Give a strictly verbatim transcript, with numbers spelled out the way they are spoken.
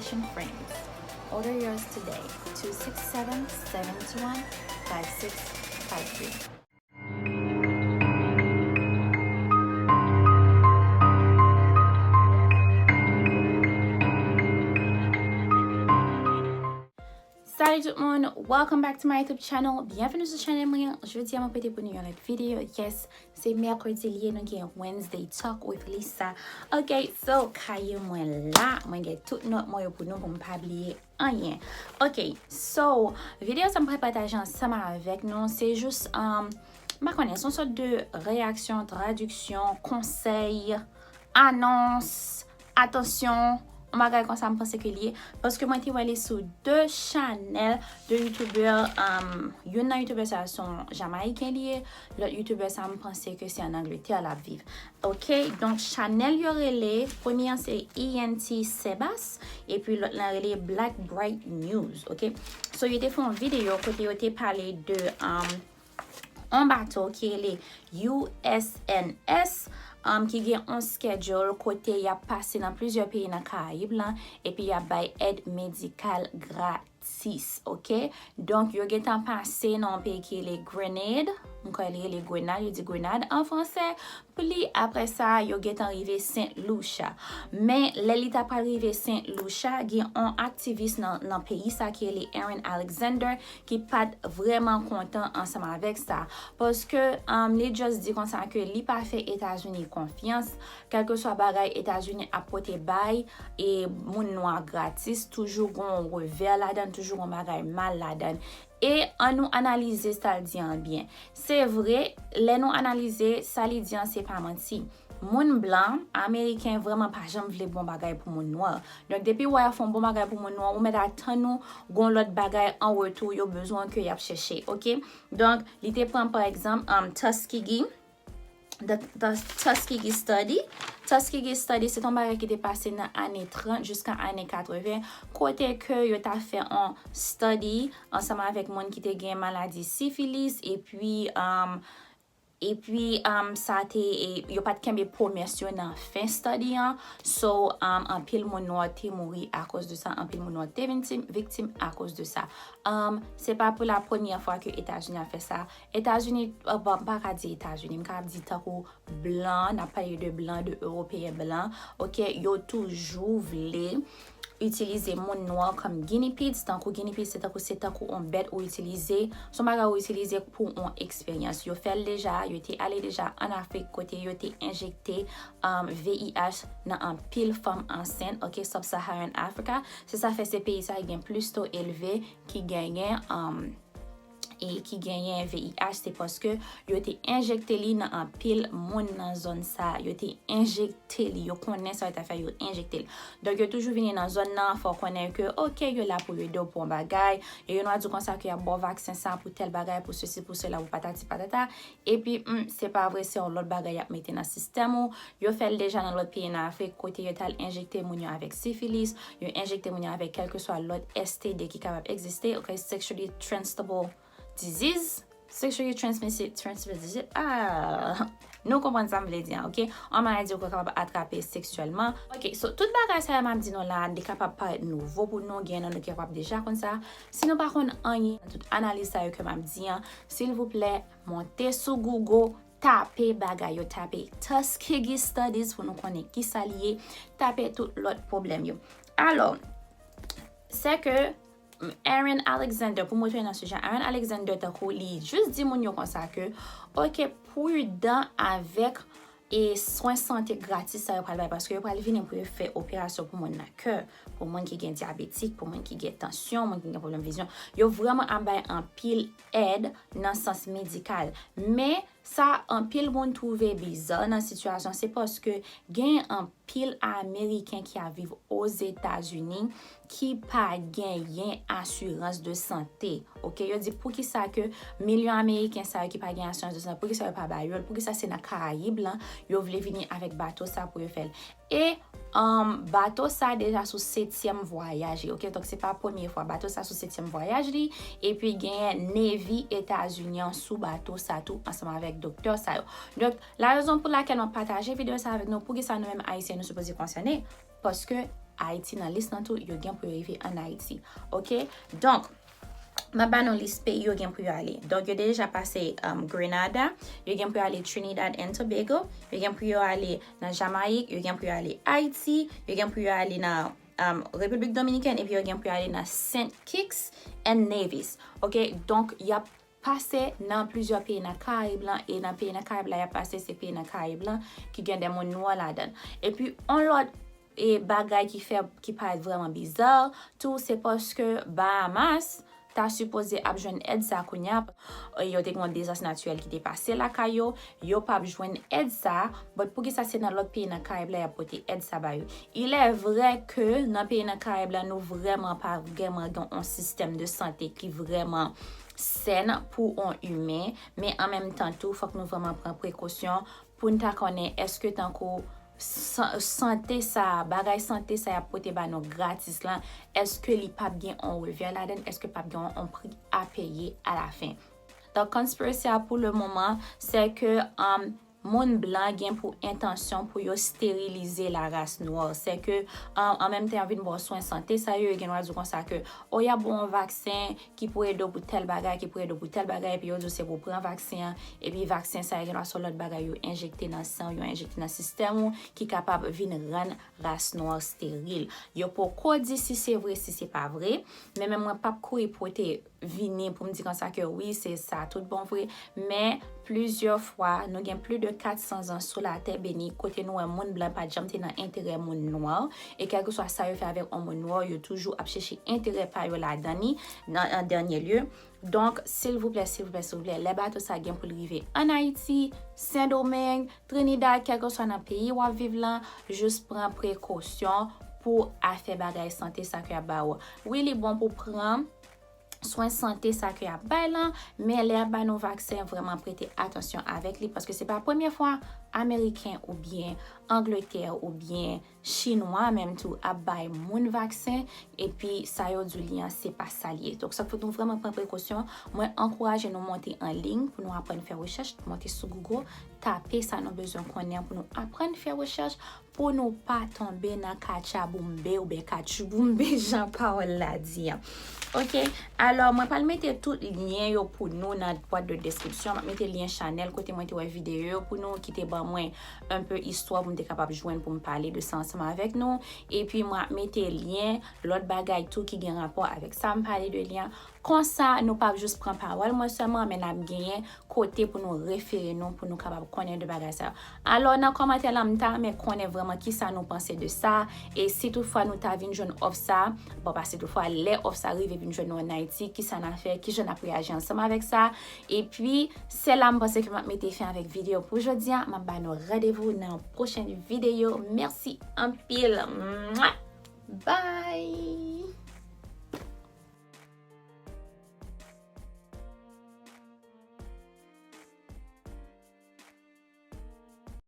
Frames. Order yours today, two six seven, seven two one, five six five three. Salut tout moun, welcome back to my YouTube channel. Byenveni sou chanèl mwen. Jodi a mwen pote pou nou yon lòt videyo. Yes, se mèkredi li ye, nou gen Wednesday Talk with Lisa. Ok, so kaye mwen la, mwen gen tout nòt mwen yo pou nou pou m pa bliye anyen. Ok, so videyo sa m pral pataje ansanm avèk nou, se jis, um, m pa konnen, se yon sòt de reyaksyon, tradiksyon, konsèy, anons, atansyon, yon bagay konsa m panse ke li ye. Paske mwen te wè li sou de chanèl de youtubè, um, youn nan youtubè sa se yon Jamayiken li ye, lòt youtubè sa m panse ke se an Angletè l ap viv. Ok, donk chanèl yo rele, premye an se E N T Sebas, epi lòt lan rele Black Bright News, ok? So yo te fè yon videyo kote yo te pale de, um, yon bato ki rele U S N S, um, ki gen yon schedule kote y ap pase nan plizyè peyi nan Karayib lan, epi y ap bay èd medikal gratis, ok? Donk, yo gentan pase nan yon peyi ki rele Grenade, m kwè li rele Grenad, yo di Grenad an fransè, pli apre sa, yo gentan rive Saint Lucia. Men, lè li ta pral rive Saint Lucia, gen yon aktivis nan, nan peyi sa ki rele Aaron Alexander, ki pa t vrèman kontan ansanm avèk sa. Paske, um, li just di konsa ke li pa fè Etazini konfyans, kèlkeswa bagay Etazini ap pote bay e moun nwa gratis, toujou gon revè ladan, toujou gon bagay mal ladan. E ann nou analize sa l di an byen. Se vre, lè nou analize, sa li di an se pa manti. Moun blan, ameriken, vrèman pa janm vle bon bagay pou moun nwa. Donk, depi w wè y ap fè yon bon bagay pou moun nwa, ou mèt atann ou gon lòt bagay an retou yo bezwen ke y ap chèche, ok? Donk, li te pran, pa egzanp, um, Tuskegee, the, the Tuskegee Study. Tuskegee Study, se t yon bagay ki te pase nan ane trant jiska ane katreven, kote ke yo ta fè yon study ansanm avèk moun ki te gen maladi sifilis, epi, um, epi, um, sa te, e, yo pa t kenbe pwomès yo nan fen study an. So, um, anpil moun nwa te mouri akoz de sa, anpil moun nwa te viktim, viktim akoz de sa. Um, se pa pou la premyè fwa ke Etazini ap fè sa. Etazini, uh, bon, m pa ka di Etazini, m kapab di tankou blan, n ap pale de blan, de ewopeyen blan, ok, yo toujou vle itilize moun nwa kòm guinea pigs, tankou guinea pigs, se tankou, se tankou yon bèt ou itilize, se yon bagay ou itilize pou yon eksperyans. Yo fè l deja, yo te ale deja ann Afrik kote yo te enjekte, um, V I H nan anpil fanm ansent, ok, Sub-Saharan Africa. Se sa fè se peyi sa ki gen plis to elve ki genyen, um, e ki genyen V I H, se paske yo te enjekte li nan anpil moun nan zòn sa. Yo te enjekte li, yo konnen sa yo ta fè, yo enjekte li. Donk, yo toujou vini nan zòn nan, fè w konnen ke, ok, yo la pou yo ede w pou yon bagay, e yo nwa di w konsa ke y ap ba w vaksen sa pou tèl bagay, pou sesi, pou sela, pou patati patata, epi, hmm, se pa vre, se yon lòt bagay y ap mete nan sistèm ou. Yo fè l deja nan lòt peyi nan Afrik, kote yo t al enjekte moun yo avèk sifilis, yo enjekte moun yo avèk kèlkeswa lòt S T D ki kapab egziste, ok, sexually transmissible disease, sexually transmitted, transmitted disease, ah, nou konprann sa m vle di an, ok? Yon maladi ou kapab atrape seksyèlman. Ok, so, tout bagay sa yo m ap di nou la, li kapab parèt nouvo pou nou, gen nan nou ki kapab deja konn sa. Si nou pa konn anyen nan tout analiz sa yo ke m ap di an, silvouplè, monte sou Google, tape bagay yo, tape Tuskegee Studies pou nou konnen kisa li ye, tape tout lòt pwoblèm yo. Alò, se ke, mm, Aaron Alexander, pou m retounen nan sijè, Aaron Alexander, tankou li jis di moun yo konsa ke, ok, pridan avèk e swen sante gratis sa yo pral bay, paske yo pral vini pou yo fè operasyon pou moun nan kè, pou moun ki gen dyabetik, pou moun ki gen tansyon, moun ki gen pwoblèm vizyon. Yo vrèman ap bay anpil èd nan sans medikal. Men, sa anpil moun twouve biza nan sitiyasyon, se paske gen anpil Ameriken ki ap viv Ozetazini ki pa genyen asirans de sante. Ok, yo di poukisa ke milyon Ameriken sa yo ki pa gen asirans de sante, poukisa yo pa ba yo l, poukisa se nan Karayib lan yo vle vini avèk bato sa pou yo fè l. E, um, bato sa deja sou setyèm vwayaj li, ok? Donk, se pa premye fwa. Bato sa sou setyèm vwayaj li, epi genyen Navy Etazini an sou bato sa tou, ansanm avèk doktè sa yo. Donk, la rezon pou lakèl mwen pataje videyo sa avèk nou, poukisa nou menm Ayisyen nou sipoze konsène? Paske Ayiti nan lis lan tou, yo gen pou yo rive ann Ayiti. Ok? Donk, m ap ba nou lis peyi yo gen pou yo ale. Donk, yo deja pase um, Grenada, yo gen pou yo ale Trinidad and Tobago, yo gen pou yo ale nan Jamayik, yo gen pou yo ale Ayiti, yo gen pou yo ale nan um, Repiblik Dominikèn, epi yo gen pou yo ale nan Saint Kitts and Nevis. Ok? Donk, y ap pase nan plizyè peyi nan Karayib lan, e nan peyi nan Karayib la y ap pase, se peyi nan Karayib lan ki gen de moun nwa ladan. Epi, yon lòt e bagay ki fè, ki parèt vrèman biza tou, se paske Bahamas ta sipoze ap jwenn èd sa kounye a. Yo te gen yon dezas natirèl ki te pase lakay yo, yo p ap jwenn èd sa, but poukisa se nan lòt peyi nan Karayib la y ap pote èd sa ba yo? Il est vrai que nan peyi nan Karayib la, nou vrèman pa vrèman gen yon sistèm de sante ki vrèman sèn pou yon imen, men an menm tan tou, fòk nou vrèman pran prekosyon pou n ta konnen èske tankou san- sante sa, bagay sante sa y ap pote ba nou gratis lan, èske li p ap gen yon revè ladan, èske p ap gen yon pri a peye alafen. Donk, conspiracy a pou le moman, se ke um, moun blan gen pou entansyon pou yo sterilize laras nwa. Se ke an, an menm tan y ap vin ba w swen sante sa yo, yo gen dwa di w konsa ke, o, y ap ba w yon vaksen ki pou ede w pou tèl bagay, ki pou ede w pou tèl bagay, epi yo di w se pou w pran vaksen an, epi vaksen sa yo gen dwa se yon lòt bagay yo enjekte nan san w, yo enjekte nan sistèm ou, ki kapab vin rann ras nwa steril. Yo poko di si se vre, si se pa vre, men menm mwen p ap kouri pote vini pou m di konsa ke wi, se sa tout bon vre, men plizyè fwa, nou gen plis de kat san zan sou latè beni kote nou wè moun blan pa t janm te nan enterè moun nwa, e kèlkeswa sa yo fè avèk yon moun nwa, yo toujou ap chèche enterè pa yo ladan li, nan an dènye lye. Donk, silvouplè, silvouplè, silvouplè, lè bato sa gen pou l rive ann Ayiti, Sendomeng, Trinidad, kèlkeswa nan peyi w ap viv lan, jis pran prekosyon pou afè bagay sante sa ke y ap ba ou. Wi, li bon pou pran swen sante sa ke y ap bay lan, men lè y ap ba nou vaksen, vrèman prete atansyon avèk li, paske se pa premye fwa Ameriken oubyen Angletè oubyen Chinwa menm tou ap bay moun vaksen, epi sa yo di w li an, se pa sa l ye. Donk, sa k fè nou vrèman pran prekosyon. Mwen ankouraje nou monte an liy pou nou aprann fè rechèch, monte sou Google, tape sa nou bezwen konnen pou nou aprann fè rechèch, pou nou pa tonbe nan katchaboumbe oubyen katchouboumbe, jan pawòl la di an. Ok, alò, mwen pral mete tout lyen yo pou nou nan bwat de deskripsyon. M ap mete lyen chanèl kote mwen te wè videyo yo pou nou, ki te ban mwen un peu istwa pou m te kapab jwenn pou m pale de sa ansanm avèk nou. Epi mwen ap mete lyen lòt bagay tou ki gen rapò avèk sa m pale de li an. Konsa, nou p ap jis pran pawòl mwen sèlman, men n ap genyen kote pou nou refere nou, pou nou kapab konnen de bagay sa yo. Alò, nan kòmantè la, m ta renmen konnen vrèman kisa nou panse de sa. E si toutfwa nou ta vin jwenn òf sa, bon, pa si toutfwa, lè òf sa rive vin jwenn nou ann Ayiti, kisa n a fè, kijan n ap reyaji ansanm avèk sa. Epi, se la m panse ke m ap mete fen avèk videyo pou jodi a. M ap ba nou randevou nan yon pwochèn videyo. Mèsi anpil. Mwa! Bye!